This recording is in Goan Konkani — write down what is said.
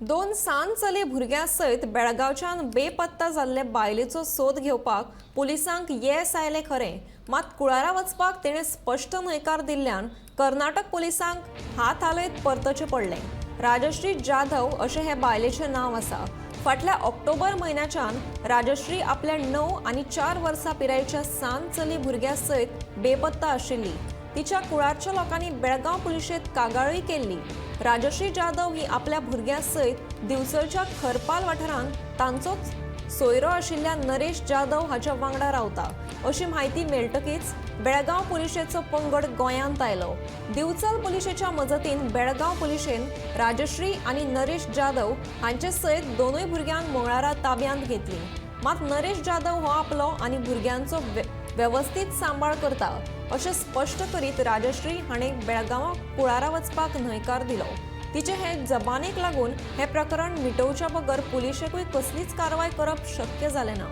दोन सान चली भुरग्यां सयत बेळगांवच्यान बेपत्ता जाल्ले बायलेचो सोद घेवपाक पुलिसांक येस आयलें खरें, मात कुळारा वचपाक तिणें स्पश्ट न्हयकार दिल्ल्यान कर्नाटक पुलिसांक हात हालयत परतचें पडलें. राजश्री जाधव अशें हे बायलेचें नांव आसा. फाटल्या ऑक्टोबर म्हयन्याच्यान राजश्री आपल्या 9 आनी 4 वर्सां पिरायेच्या सान चली भुरग्यां सयत बेपत्ता आशिल्ली. तिच्या कुळारच्या लोकांनी बेळगांव पुलिशेंत कागाळूय केल्ली. राजश्री जाधव ही आपल्या भुरग्यां सयत दिवचलच्या खरपाल वाठारांत तांचोच सोयरो आशिल्ल्या नरेश जाधव हाच्या वांगडा रावता अशी म्हायती मेळटकीच बेळगांव पुलिशेचो पंगड गोंयांत आयलो. दिवचल पुलिशेच्या मजतीन बेळगांव पुलिशेन राजश्री आनी नरेश जाधव हांचे सयत दोनूय भुरग्यांक मंगळारा ताब्यांत घेतली. मात नरेश जाधव हो आपलो आनी भुरग्यांचो वेवस्थीत सांबाळ करता अशें स्पश्ट करीत राजश्री हाणें बेळगांवां कुळारा वचपाक न्हयकार दिलो. तिचे हे जबानेक लागून हें प्रकरण मिटोवच्या बगर पुलिशेकूय कसलीच कारवाय करप शक्य जालें ना.